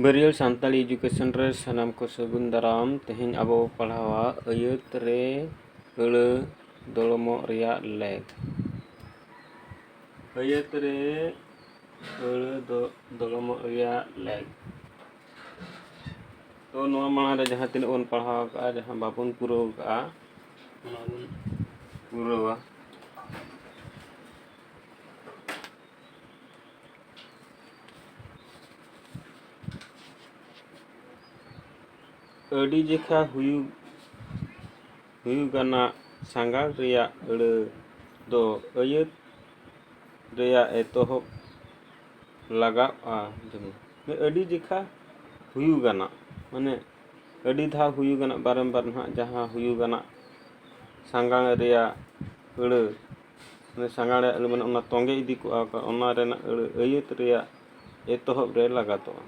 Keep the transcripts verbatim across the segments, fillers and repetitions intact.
ᱵᱟᱹᱨᱭᱟᱹᱲ Santali education ᱨᱮ ᱥᱟᱱᱟᱢ ᱠᱚ ᱥᱟᱹᱜᱩᱱ ᱫᱟᱨᱟᱢ᱾ ᱛᱮᱦᱮᱧ ᱟᱵᱚ ᱯᱟᱲᱦᱟᱣᱟ ᱟᱹᱭᱟᱹᱛ ᱨᱮ ᱟᱹᱲᱟᱹ ᱫᱚᱲᱚᱢᱚᱜ ᱨᱮᱭᱟᱜ ᱞᱮᱠ᱾ ᱟᱹᱭᱟᱹᱛ ᱨᱮ ᱟᱹᱲᱟᱹ ᱫᱚ ᱫᱚᱲᱚᱢᱚᱜ ᱨᱮᱭᱟᱜ ᱞᱮᱠ᱾ ᱛᱚ, ᱱᱚᱣᱟ ᱢᱟᱲᱟᱝ ᱨᱮ ᱡᱟᱦᱟᱸ ᱛᱤᱱᱟᱹᱜ ᱵᱚᱱ ᱯᱟᱲᱦᱟᱣ ᱟᱠᱟᱫᱼᱟ, ᱡᱟᱦᱟᱸ ᱵᱟᱵᱚᱱ ᱯᱩᱨᱟᱹᱣ ᱟᱠᱟᱫᱼᱟ, ᱚᱱᱟ ᱵᱚᱱ ᱯᱩᱨᱟᱹᱣᱟ᱾ ᱟᱹᱰᱤ ᱡᱮᱠᱷᱟ ᱦᱩᱭᱩᱜ, ᱦᱩᱭᱩᱜᱟᱱᱟᱜ ᱥᱟᱸᱜᱟᱲ ᱨᱮᱭᱟᱜ ᱟᱹᱲᱟᱹ ᱫᱚ ᱟᱹᱭᱟᱹᱛ ᱨᱮᱭᱟᱜ ᱮᱛᱚᱦᱚᱵ ᱞᱟᱜᱟᱜᱼᱟ᱾ ᱡᱮᱢᱚᱱ, ᱟᱹᱰᱤ ᱡᱮᱠᱷᱟ ᱦᱩᱭᱩᱜᱟᱱᱟᱜ, ᱢᱟᱱᱮ ᱟᱹᱰᱤ ᱫᱷᱟᱣ ᱦᱩᱭᱩᱜᱟᱱᱟᱜ, ᱵᱟᱨᱮᱢ ᱵᱟᱨ ᱱᱟᱦᱟᱜ ᱡᱟᱦᱟᱸ ᱦᱩᱭᱩᱜᱟᱱᱟᱜ ᱥᱟᱸᱜᱟᱲ ᱨᱮᱭᱟᱜ ᱟᱹᱲᱟᱹ, ᱢᱟᱱᱮ ᱥᱟᱸᱜᱟᱲ ᱨᱮᱭᱟᱜ ᱟᱹᱲᱟᱹ ᱢᱟᱱᱮ ᱚᱱᱟ ᱛᱚᱸᱜᱮ ᱤᱫᱤ ᱠᱚᱜᱼᱟ, ᱚᱱᱟ ᱨᱮᱱᱟᱜ ᱟᱹᱲᱟᱹ ᱟᱹᱭᱟᱹᱛ ᱨᱮᱭᱟᱜ ᱮᱛᱚᱦᱚᱵ ᱨᱮ ᱞᱟᱜᱟᱛᱚᱜᱼᱟ᱾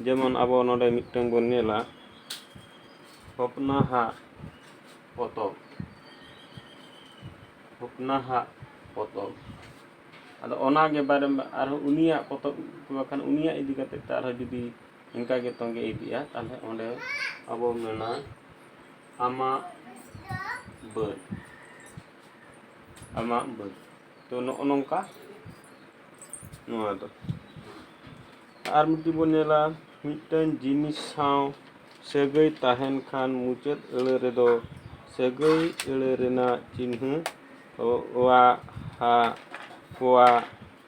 ᱡᱮᱢᱚᱱ ᱟᱵᱚ ᱱᱚᱰᱮ ᱢᱤᱫᱴᱟᱝ ᱵᱚᱱ ᱧᱮᱞᱟ, ᱦᱚᱯᱱᱟᱦᱟᱜ ᱯᱚᱛᱚᱵ, ᱦᱚᱯᱱᱟᱦᱟᱜ ᱯᱚᱛᱚᱵ᱾ ᱟᱫᱚ ᱚᱱᱟ ᱜᱮ ᱵᱟᱨᱮ ᱟᱨᱦᱚᱸ ᱩᱱᱤᱭᱟᱜ ᱯᱚᱛᱚᱵ, ᱵᱟᱠᱷᱟᱱ ᱩᱱᱤᱭᱟᱜ ᱤᱫᱤ ᱠᱟᱛᱮ ᱛᱮ ᱟᱨᱦᱚᱸ ᱡᱩᱫᱤ ᱤᱱᱠᱟ ᱜᱮ ᱛᱚᱸᱜᱮ ᱤᱫᱤᱜᱼᱟ, ᱛᱟᱦᱚᱞᱮ ᱚᱸᱰᱮ ᱟᱵᱚ ᱢᱮᱱᱟ ᱟᱢᱟᱜ ᱵᱟᱹᱫᱽ, ᱟᱢᱟᱜ ᱵᱟᱹᱫᱽ᱾ ᱛᱚ, ᱱᱚᱜᱼᱚ ᱱᱚᱝᱠᱟ ᱱᱚᱣᱟ ᱫᱚ᱾ ᱟᱨ ᱢᱤᱫᱴᱤᱡ ᱵᱚᱱ ᱧᱮᱞᱟ, ᱢᱤᱫᱴᱟᱝ ᱡᱤᱱᱤᱥ ᱥᱟᱶ ᱥᱟᱹᱜᱟᱹᱭ ᱛᱟᱦᱮᱱ ᱠᱷᱟᱱ ᱢᱩᱪᱟᱹᱫ ᱟᱹᱲᱟᱹ ᱨᱮᱫᱚ ᱥᱟᱹᱜᱟᱹᱭ ᱟᱹᱲᱟᱹ ᱨᱮᱱᱟᱜ ᱪᱤᱱᱦᱟᱹ, ᱚ, ᱣᱟ, ᱦᱟ, ᱠᱚᱣᱟ,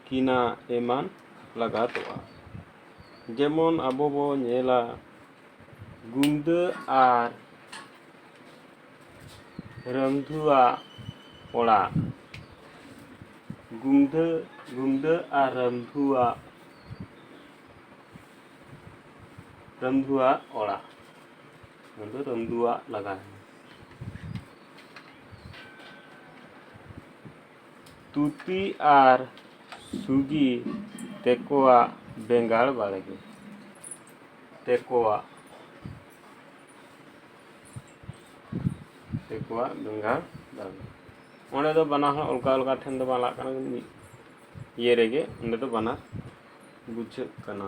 ᱠᱤᱱᱟ ᱮᱢᱟᱱ ᱞᱟᱜᱟᱛᱚᱜᱼᱟ᱾ ᱡᱮᱢᱚᱱ ᱟᱵᱚ ᱵᱚ ᱧᱮᱞᱟ, ᱜᱩᱢᱫᱟᱹ ᱟᱨ ᱨᱟᱢᱫᱷᱩᱣᱟᱜ ᱚᱲᱟᱜ᱾ ᱜᱩᱢᱫᱟᱹ, ᱜᱩᱢᱫᱟᱹ ᱟᱨ ᱨᱟᱢᱫᱷᱩᱣᱟᱜ, ᱨᱟᱢᱫᱷᱩᱣᱟᱜ ᱚᱲᱟᱜ᱾ ᱱᱚᱣᱟ ᱫᱚ ᱨᱟᱢᱫᱷᱩᱣᱟᱜ ᱞᱟᱜᱟᱣ ᱮᱱᱟ᱾ ᱛᱩᱛᱤ ᱟᱨ ᱥᱩᱜᱤ ᱛᱮᱠᱚᱣᱟᱜ ᱵᱮᱸᱜᱟᱲ ᱵᱟᱲᱜᱮ᱾ ᱛᱮᱠᱚᱣᱟᱜ, ᱛᱮᱠᱚᱣᱟᱜ ᱵᱮᱸᱜᱟᱲ ᱵᱟᱲᱜᱮ᱾ ᱚᱸᱰᱮ ᱫᱚ ᱵᱟᱱᱟᱨ ᱦᱚᱸ ᱚᱞᱠᱟ ᱚᱞᱠᱟ ᱴᱷᱮᱱ ᱫᱚ ᱵᱟᱝ ᱞᱟᱜᱟᱜ ᱠᱟᱱᱟ, ᱢᱤᱫ ᱤᱭᱟᱹ ᱨᱮᱜᱮ ᱚᱸᱰᱮ ᱫᱚ ᱵᱟᱱᱟᱨ ᱵᱩᱡᱷᱟᱹᱜ ᱠᱟᱱᱟ᱾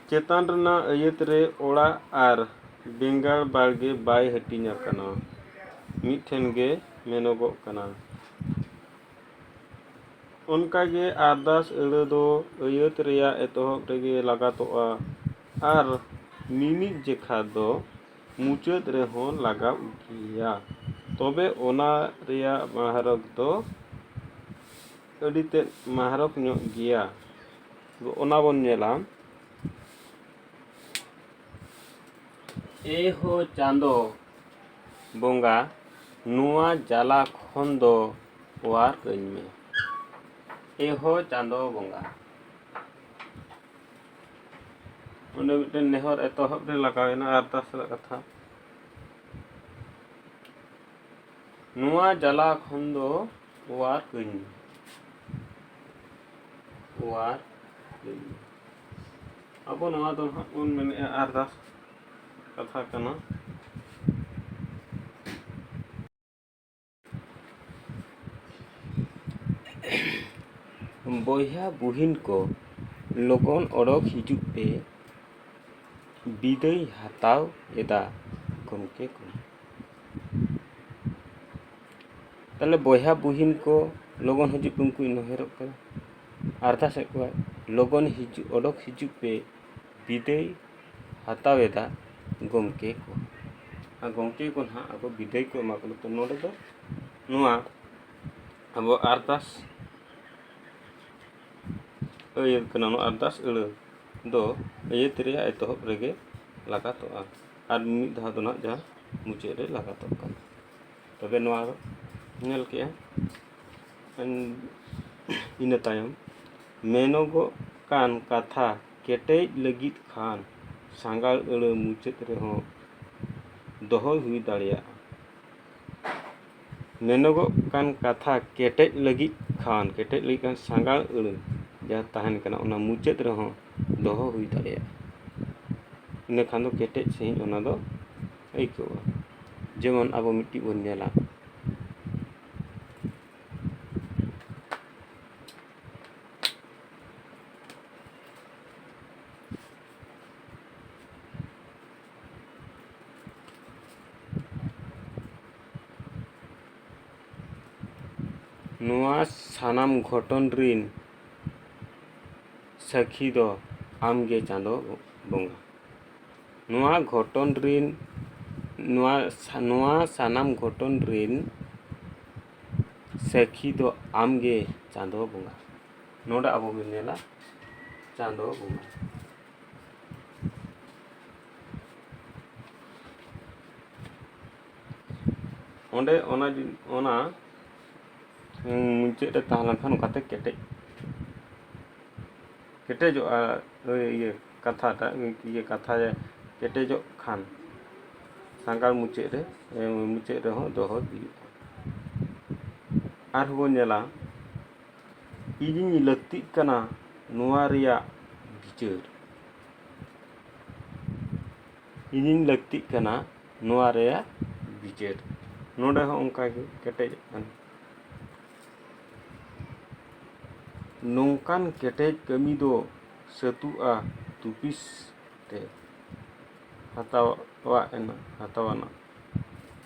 ᱪᱮᱛᱟᱱ ᱨᱮᱱᱟᱜ ᱟᱹᱭᱟᱹᱛ ᱨᱮ ᱚᱲᱟᱜ ᱟᱨ ᱵᱮᱸᱜᱟᱲ ᱵᱟᱲᱜᱮ ᱵᱟᱭ ᱦᱟᱹᱴᱤᱧ ᱟᱠᱟᱱᱟ, ᱢᱤᱫᱴᱷᱮᱱ ᱜᱮ ᱢᱮᱱᱚᱜᱚᱜ ᱠᱟᱱᱟ᱾ ᱚᱱᱠᱟᱜᱮ ᱟᱨᱫᱟᱥ ᱟᱹᱲᱟᱹ ᱫᱚ ᱟᱹᱭᱟᱹᱛ ᱨᱮᱭᱟᱜ ᱮᱛᱚᱦᱚᱵ ᱨᱮᱜᱮ ᱞᱟᱜᱟᱛᱚᱜᱼᱟ ᱟᱨ ᱢᱤᱢᱤᱫ ᱡᱮᱠᱷᱟ ᱫᱚ ᱢᱩᱪᱟᱹᱫ ᱨᱮᱦᱚᱸ ᱞᱟᱜᱟᱜ ᱜᱮᱭᱟ᱾ ᱛᱚᱵᱮ ᱚᱱᱟ ᱨᱮᱭᱟᱜ ᱢᱟᱦᱨᱚᱠ ᱫᱚ ᱟᱹᱰᱤ ᱛᱮᱫ ᱢᱟᱦᱨᱚᱠ ᱧᱚᱜ ᱜᱮᱭᱟ᱾ ᱚᱱᱟ ᱵᱚᱱ ᱧᱮᱞᱟ᱾ ᱮ ᱦᱳ ᱪᱟᱸᱫᱚ ᱵᱚᱸᱜᱟ, ᱱᱚᱣᱟ ᱡᱟᱞᱟ ᱠᱷᱚᱱ ᱫᱚ ᱚᱣᱟᱨ ᱠᱟᱹᱧ ᱢᱮ᱾ ᱮ ᱦᱳ ᱪᱟᱸᱫᱚ ᱵᱚᱸᱜᱟ᱾ ᱚᱸᱰᱮ ᱢᱤᱫᱴᱮᱱ ᱱᱮᱦᱚᱨ ᱮᱛᱚᱦᱚᱵ ᱨᱮ ᱞᱟᱜᱟᱣ ᱮᱱᱟ, ᱟᱨᱫᱟᱥ ᱨᱮᱱᱟᱜ ᱠᱟᱛᱷᱟ᱾ ᱱᱚᱣᱟ ᱡᱟᱞᱟ ᱠᱷᱚᱱ ᱫᱚ ᱚᱣᱟᱨ ᱠᱟᱹᱧ ᱢᱮ᱾ ᱚᱣᱟᱨ ᱠᱟᱹᱧ ᱢᱮ᱾ ᱟᱵᱚ ᱱᱚᱣᱟ ᱫᱚ ᱱᱟᱦᱟᱜ ᱵᱚᱱ ᱢᱮᱱᱮᱫᱼᱟ ᱟᱨᱫᱟᱥ ᱠᱟᱛᱷᱟ ᱠᱟᱱᱟ᱾ ᱵᱚᱭᱦᱟ ᱵᱩᱦᱤᱱ ᱠᱚ, ᱞᱚᱜᱚᱱ ᱚᱰᱚᱠ ᱦᱤᱡᱩᱜ ᱯᱮ, ᱵᱤᱫᱟᱹᱭ ᱦᱟᱛᱟᱣ ᱮᱫᱟ ᱜᱚᱢᱠᱮ ᱠᱚ᱾ ᱛᱟᱦᱞᱮ ᱵᱚᱭᱦᱟ ᱵᱩᱦᱤᱱ ᱠᱚ, ᱞᱚᱜᱚᱱ ᱦᱤᱡᱩᱜ ᱯᱮ, ᱩᱱᱠᱩᱭ ᱱᱮᱦᱚᱨᱚᱜ ᱠᱟᱱᱟ, ᱟᱨᱫᱟᱥᱮᱫ ᱠᱚᱣᱟᱭ, ᱞᱚᱜᱚᱱ ᱦᱤᱡᱩᱜ, ᱚᱰᱚᱠ ᱦᱤᱡᱩᱜ ᱯᱮ, ᱵᱤᱫᱟᱹᱭ ᱦᱟᱛᱟᱣ ᱮᱫᱟ ᱜᱚᱢᱠᱮ ᱠᱚ᱾ ᱟᱨ ᱜᱚᱢᱠᱮ ᱠᱚ ᱱᱟᱦᱟᱜ ᱟᱵᱚ ᱵᱤᱫᱟᱹᱭ ᱠᱚ ᱮᱢᱟ ᱠᱚ ᱞᱟᱹᱜᱤᱫ ᱛᱮ ᱱᱚᱰᱮ ᱫᱚ ᱱᱚᱣᱟ ᱟᱵᱚ ᱟᱨᱫᱟᱥ ᱟᱹᱭᱟᱹᱛ ᱠᱟᱱᱟ᱾ ᱱᱚᱣᱟ ᱟᱨᱫᱟᱥ ᱟᱹᱲᱟᱹ ᱫᱚ ᱟᱹᱭᱟᱹᱛ ᱨᱮᱭᱟᱜ ᱮᱛᱚᱦᱚᱵ ᱨᱮᱜᱮ ᱞᱟᱜᱟᱛᱚᱜᱼᱟ ᱟᱨ ᱢᱤᱫ ᱫᱷᱟᱣ ᱫᱚ ᱱᱟᱦᱟᱜ ᱡᱟᱦᱟᱸ ᱢᱩᱪᱟᱹᱫ ᱨᱮ ᱞᱟᱜᱟᱛᱚᱜ ᱠᱟᱱᱟ᱾ ᱛᱚᱵᱮ ᱱᱚᱣᱟ ᱧᱮᱞ ᱠᱮᱜᱼᱟ᱾ ᱤᱱᱟᱹ ᱛᱟᱭᱚᱢ ᱢᱮᱱᱚᱜᱚᱜ ᱠᱟᱱ ᱠᱟᱛᱷᱟ ᱠᱮᱴᱮᱡ ᱞᱟᱹᱜᱤᱫ ᱠᱷᱟᱱ ᱥᱟᱸᱜᱟᱲ ᱟᱹᱲᱟᱹ ᱢᱩᱪᱟᱹᱫ ᱨᱮᱦᱚᱸ ᱫᱚᱦᱚᱭ ᱦᱩᱭ ᱫᱟᱲᱮᱭᱟᱜᱼᱟ᱾ ᱢᱮᱱᱚᱜᱚᱜ ᱠᱟᱱ ᱠᱟᱛᱷᱟ ᱠᱮᱴᱮᱡ ᱞᱟᱹᱜᱤᱫ ᱠᱷᱟᱱ, ᱠᱮᱴᱮᱡ ᱞᱟᱹᱜᱤᱫ ᱠᱷᱟᱱ ᱥᱟᱸᱜᱟᱲ ᱟᱹᱲᱟᱹ ᱡᱟᱦᱟᱸ ᱛᱟᱦᱮᱱ ᱠᱟᱱᱟ, ᱚᱱᱟ ᱢᱩᱪᱟᱹᱫ ᱨᱮᱦᱚᱸ ᱫᱚᱦᱚ ᱦᱩᱭ ᱫᱟᱲᱮᱭᱟᱜᱼᱟ᱾ ᱤᱱᱟᱹ ᱠᱷᱟᱱ ᱫᱚ ᱠᱮᱴᱮᱡ ᱥᱟᱺᱦᱤᱡ ᱚᱱᱟ ᱫᱚ ᱟᱹᱭᱠᱟᱹᱣᱟ᱾ ᱡᱮᱢᱚᱱ ᱟᱵᱚ ᱢᱤᱫᱴᱤᱡ ᱵᱚᱱ ᱧᱮᱞᱟ, ᱱᱚᱣᱟ ᱥᱟᱱᱟᱢ ᱜᱷᱚᱴᱚᱱ ᱨᱤᱱ ᱥᱟᱹᱠᱷᱤ ᱫᱚ ᱟᱢᱜᱮ ᱪᱟᱸᱫᱚ ᱵᱚᱸᱜᱟ᱾ ᱱᱚᱣᱟ ᱜᱷᱚᱴᱚᱱ ᱨᱤᱱ, ᱱᱚᱣᱟ ᱥᱟ-, ᱱᱚᱣᱟ ᱥᱟᱱᱟᱢ ᱜᱷᱚᱴᱚᱱ ᱨᱤᱱ ᱥᱟᱹᱠᱷᱤ ᱫᱚ ᱟᱢᱜᱮ ᱪᱟᱸᱫᱚ ᱵᱚᱸᱜᱟ᱾ ᱱᱚᱰᱮ ᱟᱵᱚ ᱵᱚᱱ ᱧᱮᱞᱟ ᱪᱟᱸᱫᱚ ᱵᱚᱸᱜᱟ᱾ ᱚᱸᱰᱮ ᱚᱱᱟ ᱡᱤ-, ᱚᱱᱟ, ᱩᱸ, ᱢᱩᱪᱟᱹᱫ ᱨᱮ ᱛᱟᱦᱮᱸ ᱞᱮᱱᱠᱷᱟᱱ ᱚᱱᱠᱟᱛᱮ ᱠᱮᱴᱮᱡ, ᱠᱮᱴᱮᱡᱚᱜᱼᱟ, ᱳᱭ ᱤᱭᱟᱹ ᱠᱟᱛᱷᱟᱴᱟᱜ, ᱤᱭᱟᱹ ᱠᱟᱛᱷᱟ ᱠᱮᱴᱮᱡᱚᱜ ᱠᱷᱟᱱ ᱥᱟᱸᱜᱟᱲ ᱢᱩᱪᱟᱹᱫ ᱨᱮ, ᱮ, ᱢᱩᱪᱟᱹᱫ ᱨᱮᱦᱚᱸ ᱫᱚᱦᱚ ᱦᱩᱭᱩᱜᱼᱟ᱾ ᱟᱨᱦᱚᱸ ᱵᱚᱱ ᱧᱮᱞᱟ, ᱤᱧᱤᱧ ᱞᱟᱹᱠᱛᱤᱜ ᱠᱟᱱᱟ ᱱᱚᱣᱟ ᱨᱮᱭᱟᱜ ᱵᱤᱪᱟᱹᱨ᱾ ᱤᱧᱤᱧ ᱞᱟᱹᱠᱛᱤᱜ ᱠᱟᱱᱟ ᱱᱚᱣᱟ ᱨᱮᱭᱟᱜ ᱵᱤᱪᱟᱹᱨ᱾ ᱱᱚᱰᱮ ᱦᱚᱸ ᱚᱱᱠᱟ ᱜᱮ ᱠᱮᱴᱮᱡᱚᱜ ᱠᱟᱱᱟ᱾ ᱱᱚᱝᱠᱟᱱ ᱠᱮᱴᱮᱡ ᱠᱟᱹᱢᱤ ᱫᱚ ᱥᱟᱹᱛᱩᱜᱼᱟ ᱛᱩᱯᱤᱥ ᱛᱮ ᱦᱟᱛᱟᱣᱟᱜ ᱮᱱᱟ, ᱦᱟᱛᱟᱣᱟᱱᱟ᱾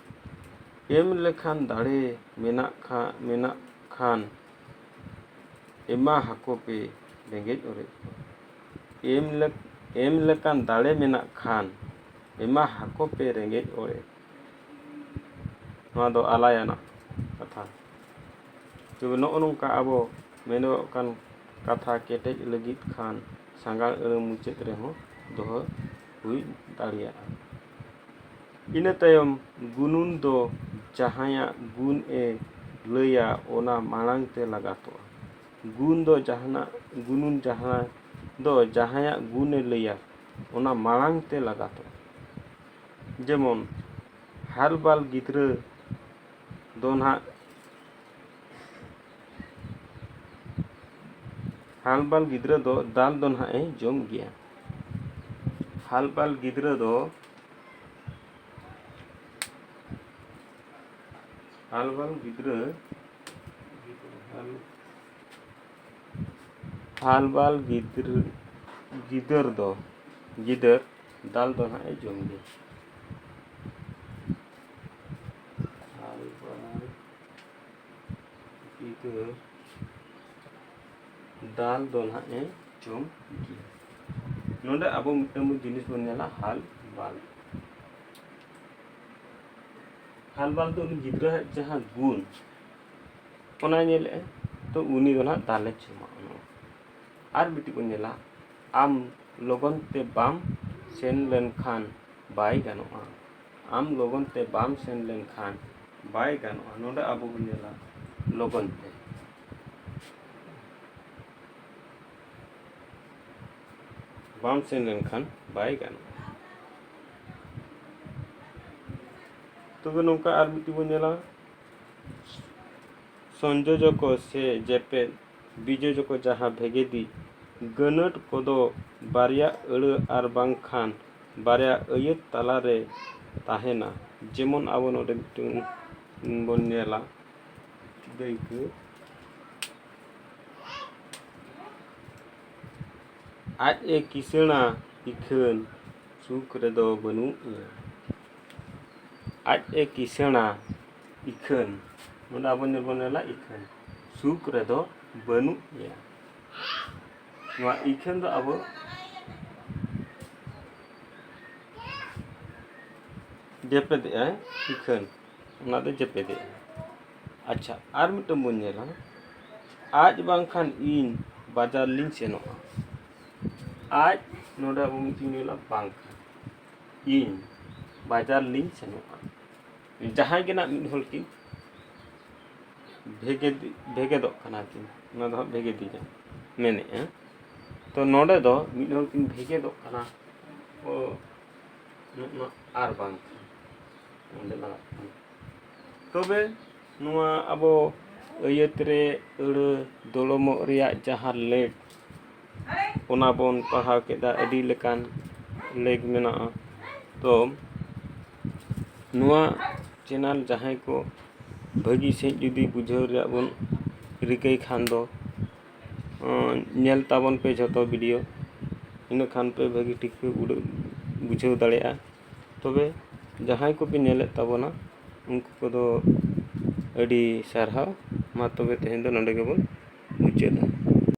ᱮᱢ ᱞᱮᱠᱷᱟᱱ ᱫᱟᱲᱮ ᱢᱮᱱᱟᱜ ᱠᱷᱟ-, ᱢᱮᱱᱟᱜ ᱠᱷᱟᱱ ᱮᱢᱟ ᱦᱟᱠᱚ ᱯᱮ ᱨᱮᱸᱜᱮᱡ ᱚᱨᱮᱡ ᱠᱚ᱾ ᱮᱢ ᱞᱮᱠ-, ᱮᱢ ᱞᱮᱠᱟᱱ ᱫᱟᱲᱮ ᱢᱮᱱᱟᱜ ᱠᱷᱟᱱ ᱮᱢᱟ ᱦᱟᱠᱚ ᱯᱮ ᱨᱮᱸᱜᱮᱡ ᱚᱨᱮᱡ᱾ ᱱᱚᱣᱟ ᱫᱚ ᱟᱞᱟᱭᱟᱱᱟᱜ ᱠᱟᱛᱷᱟ᱾ ᱛᱚᱵᱮ ᱱᱚᱜᱼᱚ ᱱᱚᱝᱠᱟ ᱟᱵᱚ ᱢᱮᱱᱚᱜ ᱠᱟᱱ ᱠᱟᱛᱷᱟ ᱠᱮᱴᱮᱡ ᱞᱟᱹᱜᱤᱫ ᱠᱷᱟᱱ ᱥᱟᱸᱜᱟᱲ ᱟᱹᱲᱟᱹ ᱢᱩᱪᱟᱹᱫ ᱨᱮᱦᱚᱸ ᱫᱚᱦᱚ ᱦᱩᱭ ᱫᱟᱲᱮᱭᱟᱜᱼᱟ᱾ ᱤᱱᱟᱹ ᱛᱟᱭᱚᱢ ᱜᱩᱱᱩᱱ ᱫᱚ ᱡᱟᱦᱟᱸᱭᱟᱜ ᱜᱩᱱ ᱮ ᱞᱟᱹᱭᱟ, ᱚᱱᱟ ᱢᱟᱲᱟᱝ ᱛᱮ ᱞᱟᱜᱟᱛᱚᱜᱼᱟ᱾ ᱜᱩᱱ ᱫᱚ ᱡᱟᱦᱟᱱᱟᱜ, ᱜᱩᱱᱩᱱ ᱡᱟᱦᱟᱸ ᱫᱚ ᱡᱟᱦᱟᱸᱭᱟᱜ ᱜᱩᱱ ᱮ ᱞᱟᱹᱭᱟ, ᱚᱱᱟ ᱢᱟᱲᱟᱝ ᱛᱮ ᱞᱟᱜᱟᱛᱚᱜᱼᱟ᱾ ᱡᱮᱢᱚᱱ ᱦᱟᱞᱵᱟᱞ ᱜᱤᱫᱽᱨᱟᱹ ᱫᱚ ᱱᱟᱦᱟᱜ, ᱦᱟᱞᱵᱟᱞ ᱜᱤᱫᱽᱨᱟᱹ ᱫᱚ ᱫᱟᱞ ᱫᱚ ᱱᱟᱦᱟᱜ ᱮ ᱡᱚᱢ ᱜᱮᱭᱟ᱾ ᱦᱟᱞᱵᱟᱞ ᱜᱤᱫᱽᱨᱟᱹ ᱫᱚ, ᱦᱟᱞᱵᱟᱞ ᱜᱤᱫᱽᱨᱟᱹ, ᱦᱟᱞ-, ᱦᱟᱞᱵᱟᱞ ᱜᱤᱫᱽᱨᱟᱹ, ᱜᱤᱫᱟᱹᱨ ᱫᱚ, ᱜᱤᱫᱟᱹᱨ ᱫᱟᱞ ᱫᱚ ᱱᱟᱦᱟᱜ ᱮ ᱡᱚᱢ ᱜᱮᱭᱟ᱾ ᱦᱟᱞᱵᱟᱞ ᱜᱤᱫᱽᱨᱟᱹ ᱫᱟᱞ ᱫᱚ ᱱᱟᱦᱟᱜ ᱮ ᱡᱚᱢ ᱜᱮᱭᱟ᱾ ᱱᱚᱰᱮ ᱟᱵᱚ ᱢᱤᱫᱴᱟᱝ ᱡᱤᱱᱤᱥ ᱵᱚᱱ ᱧᱮᱞᱟ, ᱦᱟᱞ ᱵᱟᱞ᱾ ᱦᱟᱞ ᱵᱟᱞ ᱫᱚ ᱩᱱᱤ ᱜᱤᱫᱽᱨᱟᱹᱣᱟᱜ ᱡᱟᱦᱟᱸ ᱜᱩᱱ, ᱚᱱᱟᱭ ᱧᱮᱞᱮᱜᱼᱟ, ᱛᱚ ᱩᱱᱤ ᱫᱚ ᱱᱟᱦᱟᱜ ᱫᱟᱞᱮ ᱡᱚᱢᱟ᱾ ᱚᱱᱟ ᱟᱨ ᱢᱤᱫᱴᱤᱡ ᱵᱚᱱ ᱧᱮᱞᱟ, ᱟᱢ ᱞᱚᱜᱚᱱ ᱛᱮ ᱵᱟᱢ ᱥᱮᱱ ᱞᱮᱱᱠᱷᱟᱱ ᱵᱟᱭ ᱜᱟᱱᱚᱜᱼᱟ᱾ ᱟᱢ ᱞᱚᱜᱚᱱ ᱛᱮ ᱵᱟᱢ ᱥᱮᱱ ᱞᱮᱱᱠᱷᱟᱱ ᱵᱟᱭ ᱜᱟᱱᱚᱜᱼᱟ᱾ ᱱᱚᱰᱮ ᱟᱵᱚ ᱵᱚᱱ ᱧᱮᱞᱟ ᱞᱚᱜᱚᱱ ᱛᱮ᱾ ᱵᱟᱢ ᱥᱮᱱ ᱞᱮᱱᱠᱷᱟᱱ ᱵᱟᱭ ᱜᱟᱱᱚᱜᱼᱟ᱾ ᱛᱚᱵᱮ ᱱᱚᱝᱠᱟ ᱟᱨ ᱢᱤᱫᱴᱤᱡ ᱵᱚᱱ ᱧᱮᱞᱟ, ᱥᱚᱝᱡᱳᱡᱚᱠᱚ ᱥᱮ ᱡᱮᱯᱮᱫ ᱵᱤᱡᱳᱡᱚᱠᱚ, ᱡᱟᱦᱟᱸ ᱵᱷᱮᱜᱮᱫᱤ ᱜᱟᱹᱱᱟᱹᱴ ᱠᱚᱫᱚ ᱵᱟᱨᱭᱟ ᱟᱹᱲᱟᱹ ᱟᱨ ᱵᱟᱝᱠᱷᱟᱱ ᱵᱟᱨᱭᱟ ᱟᱹᱭᱟᱹᱛ ᱛᱟᱞᱟᱨᱮ ᱛᱟᱦᱮᱱᱟ᱾ ᱡᱮᱢᱚᱱ ᱟᱵᱚ ᱱᱚᱰᱮ ᱢᱤᱫᱴᱟᱝ ᱵᱚᱱ ᱧᱮᱞᱟ ᱫᱟᱹᱭᱠᱟᱹ, ᱟᱡ ᱮ ᱠᱤᱥᱟᱹᱬᱟ ᱤᱠᱷᱟᱹᱱ ᱥᱩᱠ ᱨᱮᱫᱚ ᱵᱟᱹᱱᱩᱜ ᱮᱭᱟ᱾ ᱟᱡ ᱮ ᱠᱤᱥᱟᱹᱬᱟ ᱤᱠᱷᱟᱹᱱ, ᱱᱚᱰᱮ ᱟᱵᱚ ᱧᱮᱞ ᱵᱚᱱ ᱧᱮᱞᱟ ᱤᱠᱷᱟᱹᱱ, ᱥᱩᱠ ᱨᱮᱫᱚ ᱵᱟᱹᱱᱩᱜ ᱮᱭᱟ᱾ ᱱᱚᱣᱟ ᱤᱠᱷᱟᱹᱱ ᱫᱚ ᱟᱵᱚ ᱡᱮᱯᱮᱫᱮᱜᱼᱟᱭ ᱤᱠᱷᱟᱹᱱ, ᱚᱱᱟ ᱫᱚ ᱡᱮᱯᱮᱫᱮᱜᱼᱟᱭ᱾ ᱟᱪᱪᱷᱟ, ᱟᱨ ᱢᱤᱫᱴᱟᱝ ᱵᱚᱱ ᱧᱮᱞᱟ, ᱟᱡ ᱵᱟᱝᱠᱷᱟᱱ ᱤᱧ ᱵᱟᱡᱟᱨ ᱞᱤᱧ ᱥᱮᱱᱚᱜᱼᱟ᱾ ᱟᱡ, ᱱᱚᱰᱮ ᱟᱵᱚ ᱢᱤᱫᱴᱤᱡ ᱧᱮᱞᱟ ᱵᱟᱝᱠᱷᱟᱱ, ᱤᱧ ᱵᱟᱡᱟᱨ ᱞᱤᱧ ᱥᱮᱱᱚᱜᱼᱟ᱾ ᱡᱟᱦᱟᱸᱭ ᱜᱮ ᱱᱟᱜ ᱢᱤᱫ ᱦᱚᱲ ᱠᱤᱱ ᱵᱷᱮᱜᱮᱫ, ᱵᱷᱮᱜᱮᱫᱚᱜ ᱠᱟᱱᱟ ᱠᱤᱱ, ᱚᱱᱟ ᱫᱚ ᱦᱟᱸᱜ ᱵᱷᱮᱜᱮᱫᱤᱡᱟ ᱢᱮᱱᱮᱜᱼᱟ᱾ ᱛᱚ ᱱᱚᱰᱮ ᱫᱚ ᱢᱤᱫ ᱦᱚᱲ ᱠᱤᱱ ᱵᱷᱮᱜᱮᱫᱚᱜ ᱠᱟᱱᱟ, ᱚ, ᱱᱚᱜᱼᱚ ᱱᱚᱣᱟ ᱟᱨ ᱵᱟᱝᱠᱷᱟᱱ ᱚᱸᱰᱮ ᱞᱟᱜᱟᱜ ᱠᱟᱱᱟ᱾ ᱛᱚᱵᱮ ᱱᱚᱣᱟ ᱟᱵᱚ ᱟᱹᱭᱟᱹᱛ ᱨᱮ ᱟᱹᱲᱟᱹ ᱫᱚᱲᱚᱢᱚᱜ ᱨᱮᱭᱟᱜ ᱡᱟᱦᱟᱸ ᱞᱮᱠ, ᱚᱱᱟ ᱵᱚᱱ ᱯᱟᱲᱦᱟᱣ ᱠᱮᱫᱟ, ᱟᱹᱰᱤ ᱞᱮᱠᱟᱱ ᱞᱮᱠ ᱢᱮᱱᱟᱜᱼᱟ᱾ ᱛᱚ ᱱᱚᱣᱟ ᱪᱮᱱᱮᱞ ᱡᱟᱦᱟᱸᱭ ᱠᱚ ᱵᱷᱟᱹᱜᱤ ᱥᱟᱺᱦᱤᱡ ᱡᱩᱫᱤ ᱵᱩᱡᱷᱟᱹᱣ ᱨᱮᱭᱟᱜ ᱵᱚᱱ ᱨᱤᱠᱟᱹᱭ ᱠᱷᱟᱱ ᱫᱚ, ᱧᱮᱞ ᱛᱟᱵᱚᱱ ᱯᱮ ᱡᱷᱚᱛᱚ ᱵᱷᱤᱰᱤᱭᱳ, ᱤᱱᱟᱹ ᱠᱷᱟᱱ ᱯᱮ ᱵᱷᱟᱹᱜᱤ ᱴᱷᱤᱠ ᱯᱮ ᱩᱰᱟᱹ-, ᱵᱩᱡᱷᱟᱹᱣ ᱫᱟᱲᱮᱭᱟᱜᱼᱟ᱾ ᱛᱚᱵᱮ ᱡᱟᱦᱟᱸᱭ ᱠᱚᱯᱮ ᱧᱮᱞᱮᱫ ᱛᱟᱵᱚᱱᱟ, ᱩᱱᱠᱩ ᱠᱚᱫᱚ ᱟᱹᱰᱤ ᱥᱟᱨᱦᱟᱣ᱾ ᱢᱟ ᱛᱚᱵᱮ ᱛᱮᱦᱮᱧ ᱫᱚ ᱱᱚᱰᱮ ᱜᱮᱵᱚᱱ ᱢᱩᱪᱟᱹᱫᱟ᱾